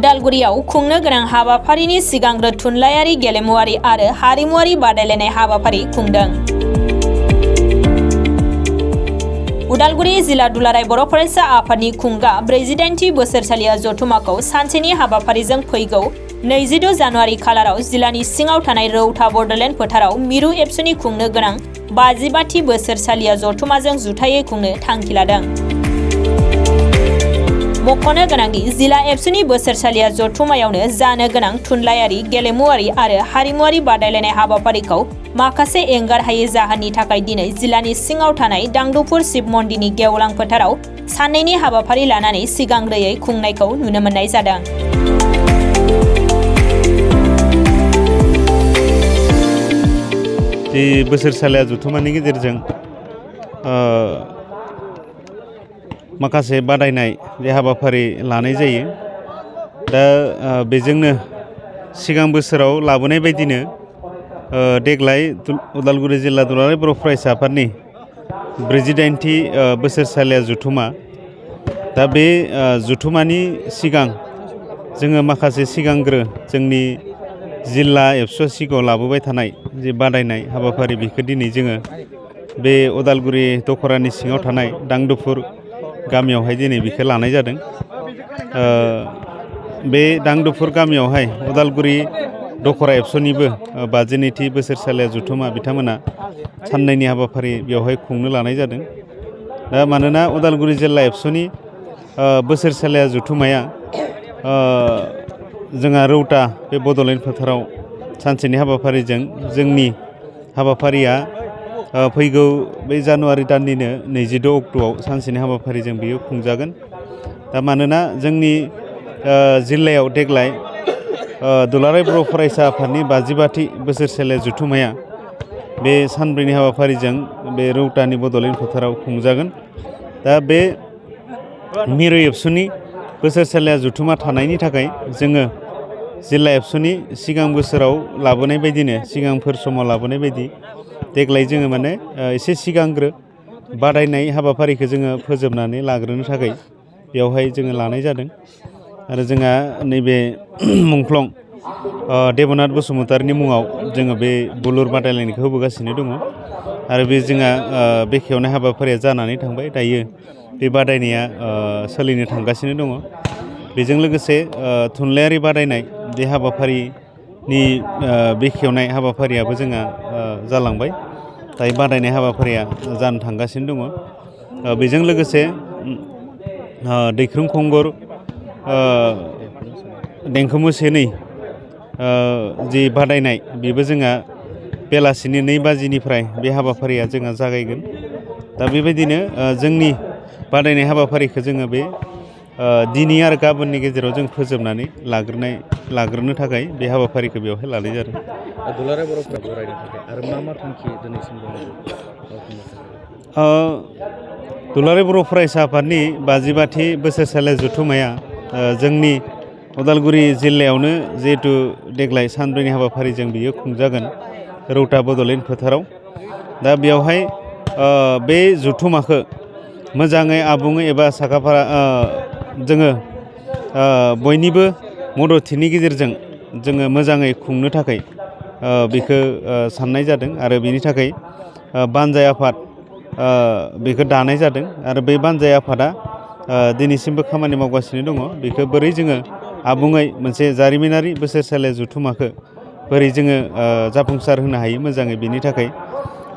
उदालगुरियाव खुंनो गोनां हाबाफारिनि सिगांग्रो थुनलाइयारि गेलेमुवारि आरो हारिमुवारि बादायलायनाय हाबाफारि खुंदों। उदालगुरि जिल्ला दुलाराय बर' फरायसा आफादनि खुंगा 48थि बोसोरसालिया जथुमाखौ सानसेनि हाबाफारिजों फैगौ 22 जानुवारि खालाराव जिल्लानि सिङाव थानाय रौता बडलेण्ड फोथाराव मिरु एबसुनि खुंनो गोनां 55थि बोसोरसालिया जथुमाजों जुथायै खुंनो थांखि लादों। मख'नो गोनांदि जिल्ला एबसुनि बोसोरसालिया जथुमायावनो जानो गोनां थुनलाइयारि, गेलेमुवारि आरो हारिमुवारि बादायलायनाय हाबाफारिखौ माखासे एंगारहायै जाहोननि थाखाय दिनै जिल्लानि सिङाव थानाय दांदुफुर शिव मन्दिरनि गेवलां फोथाराव साननैनि हाबाफारि लानानै सिगांग्रोयै खुंनायखौ नुनो मोननाय जादों। बोसोरसालिया जथुमानि गेजेरजों माखासे बादायनाय जे हाबाफारि लानाय जायो। दा बेजोंनो सिगां बोसोराव लाबोनाय बायदिनो देग्लाय उदालगुरि जिल्ला दुलाराय बर' फरायसा आफादनि 48थि बोसोरसालिया जथुमा। दा बे जथुमानि सिगां जोङो माखासे सिगांग्रो जोंनि जिल्ला एबसु सिगाङाव लाबोबाय थानाय जे बादायनाय हाबाफारि बेखौ दिनै जोङो बे उदालगुरि दखरानि सिङाव थानाय दांदुफुर गामियावहाय दिनै बेखौ लानाय जादों। बे दांदुफुर गामियावहाय उदालगुरि दखरा एबसुनिबो 52थि बोसोरसालिया जथुमा बिथांमोना साननैनि हाबाफारि बेवहाय खुंनो लानाय जादों। दा मानोना उदालगुरि जिल्ला एबसुनि बोसोरसालिया जथुमाया जोंहा रौता बे बडलेण्ड फोथाराव सानसेनि हाबाफारिजों जोंनि हाबाफारिया फैगौ बे जानुवारि दाननिनो 22 अक्ट'आव सानसेनि हाबाफारिजों बेयो खुंजागोन। दा मानोना जोंनि जिल्लायाव देग्लाय दुलाराय बर' फरायसा आफादनि 55थि बोसोरसालिया जथुमाया बे सानब्रैनि हाबाफारिजों बे रौतानि बडलेण्ड फोथाराव खुंजागोन। दा बे मिरु एबसुनि बोसोरसालिया जथुमा थानायनि थाखाय जोङो जिल्ला एबसुनि सिगां बोसोराव लाबोनाय बायदिनो सिगांफोर समाव लाबोनाय बायदि देग्लाय जोङो माने एसे सिगांग्रो बादायनाय हाबाफारिखौ जोङो फोजोबनानै लाग्रोनो थाखाय बेवहाय जोङो लानाय जादों। आरो जोंहा नैबे मुंख्लं देबनाथ बसुमतारिनि मुङाव जोङो बे बुलुर बादायलायनायखौ होबोगासिनो दङ। आरो बे जोंहा बेखेवनाय हाबाफारिया जानानै थांबाय। दायो बे बादायनाया सोलिनो थांगासिनो दङ। बेजों लोगोसे थुनलाइयारि बादायनाय बे हाबाफारिनि बेखेवनाय हाबाफारियाबो जोंहा जालांबाय। दायो बादायनाय हाबाफारिया जानो थांगासिनो दङ। बेजों लोगोसे दैख्रुं खंगर देंखो मोसानाय जि बादायनाय बेबो जोंहा बेलासिनि 2 बाजिनिफ्राय बे हाबाफारिया जोंहा जागायगोन। दा बेबायदिनो जोंनि बादायनाय हाबाफारिखौ जोङो बे दिनै आरो गाबोननि गेजेराव जों फोजोबनानै लाग्रोनो थाखाय बे हाबाफारिखौ बेवहाय लानाय जादों। दुलाराय बर'फोरा बरायनो थाखाय आरो मा थांखि दिनैसिम दङ? दुलाराय बर' फरायसा आफादनि 55थि बोसोरसालिया जथुमाया जोंनि उदालगुरि जिल्लायावनो जिहेथु देग्लाय सानब्रैनि हाबाफारिजों बियो खुंजागोन रौता बडलेण्ड फोथाराव। दा बेवहाय बे जथुमाखौ मोजाङै आबुङै एबा साखाफारा जोङो बयनिबो मददथिनि गेजेरजों जोङो मोजाङै खुंनो थाखाय बेखौ साननाय जादों। आरो बेनि थाखाय बानजाय आफाद बेखौ दानाय जादों। आरो बे बानजाय आफादा दिनैसिमबो खामानि मावगासिनो दङ। बेखौ बोरै जोङो आबुङै मोनसे जारिमिनारि बोसोरसालिया जथुमाखौ बोरै जोङो जाफुंसार होनो हायो मोजाङै, बेनि थाखाय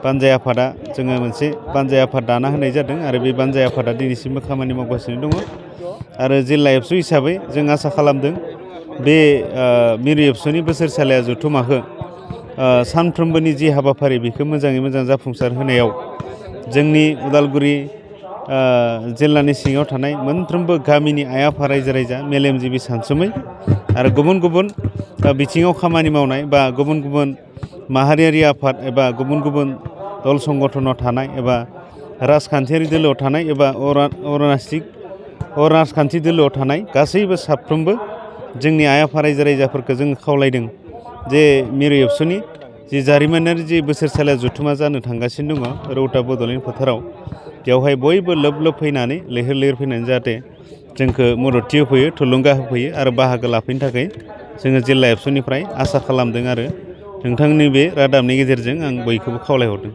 बानजाय आफादा जोङो मोनसे बानजाय आफाद दाना होनाय जादों। आरो बे बानजाय आफादा दिनैसिमबो खामानि मावगासिनो दङ। आरो जिल्ला एबसु हिसाबै जों आसा खालामदों बे मिरु एबसुनि बोसोरसालिया जथुमाखौ सानफ्रोमबोनि जि हाबाफारि बेखौ मोजाङै मोजां जाफुंसार होनायाव जोंनि उदालगुरि जिल्लानि सिङाव थानाय मोनफ्रोमबो गामिनि आइ आफा रायजो राजा मेलेमजिबि सानसुमै आरो गुबुन गुबुन बिथिङाव खामानि मावनाय बा गुबुन गुबुन माहारियारि आफाद एबा गुबुन गुबुन दल संगठनाव थानाय एबा राजखान्थियारि दोलोआव थानाय एबा राजखान्थि दोलोआव थानाय गासैबो साफ्रोमबो जोंनि आइ आफा रायजो राजाफोरखौ जों खावलायदों जे मिरु एबसुनि जि जारिमिनारि जि बोसोरसालिया जथुमा जानो थांगासिनो दङ रौता बडलेण्ड फोथाराव, बेवहाय बयबो लोब लोब फैनानै लैहोर लैहोर फैनानै जाहाथे जोंखौ मददथि होफैयो थुलुंगा होफैयो आरो बाहागो लाफैनो थाखाय जोङो जिल्ला एबसुनिफ्राय आसा खालामदों आरो नोंथांनि बे रादाबनि गेजेरजों आं बयखौबो खावलायहरदों।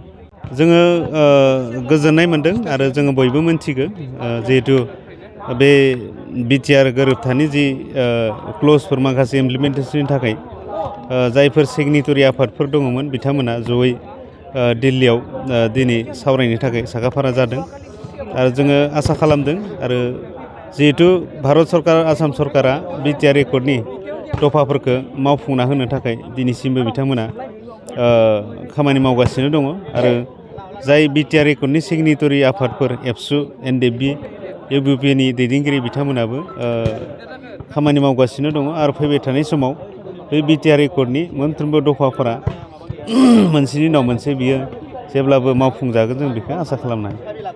जोङो गोजोननाय मोनदों आरो जोङो बयबो मिन्थिगौ जिहेथु बे बिटिआर गोरोबथानि जि क्लजफोर माखासे इमप्लिमेन्टेसननि थाखाय जायफोर सिगनेटरि आफादफोर दङमोन बिथांमोना जयै दिल्लीयाव दिनै सावरायनो थाखाय साखाफारा जादों आरो जोङो आसा खालामदों आरो जिहेथु भारत सरकार आसाम सरकारा बिटिआर एकर्डनि दफाफोरखौ मावफुंना होनो थाखाय दिनैसिमबो बिथांमोना खामानि मावगासिनो दङ आरो जाय बिटिआर एकर्डनि सिगनेटरि आफादफोर एबसु एनडिएफबि इउपिपिनि दैदेनगिरि बिथांमोनाबो खामानि मावगासिनो दङ आरो फैबाय थानाय समाव बे बिटिआर एकर्डनि मोनफ्रोमबो दफाफोरा मोनसेनि उनाव मोनसे बियो जेब्लाबो मावफुंजागोन जों बेखौ आसा खालामनो हायो।